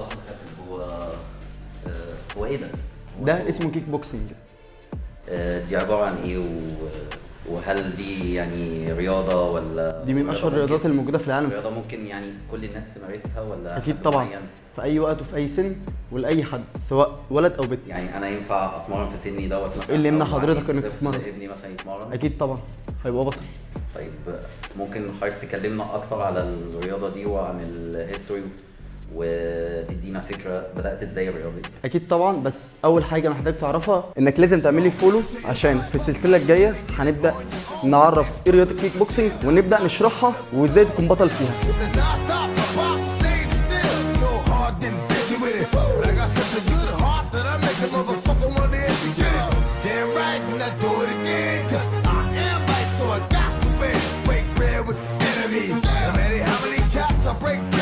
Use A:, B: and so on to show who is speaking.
A: لحظة يا كابتن، هو هو ايه ده؟ هو
B: ده اسمه كيك بوكسنج.
A: دي عبارة عن ايه وهل دي يعني رياضة ولا
B: دي من اشهر
A: رياضة
B: الرياضات
A: ممكن
B: الموجودة في العالم.
A: رياضة ممكن يعني كل الناس تمارسها ولا
B: اكيد
A: حد
B: طبعا،
A: معين؟
B: في اي وقت وفي اي سن ولاي حد، سواء ولد او بنت.
A: يعني انا ينفع اتمرن في سني دوت مثلا
B: ايه اللي يمنع
A: او
B: حضرتك
A: عندي
B: انك
A: طفل
B: تتمرن؟
A: ابني مثلا يتمرن؟
B: اكيد طبعا هيبقى بطل.
A: طيب ممكن حضرتك تكلمنا اكتر على الرياضة دي وعن ال history وتدينا فكرة بدأت ازاي الرياضة دي؟
B: اكيد طبعا، بس اول حاجة محتاج تعرفها انك لازم تعملي follow، عشان في السلسلة الجاية هنبدا نعرف ايه رياضة الكيك بوكسنج ونبدا نشرحها وازاي تكون بطل فيها.
C: With the non-stop, the box stayed still. Go hard, then busy with it. But I got such a good heart that I make a motherfucker wonder if he did it. Damn right, and I do it again. 'Cause I am right, so I got to win. Break bread with the enemy. No matter how many cats I break.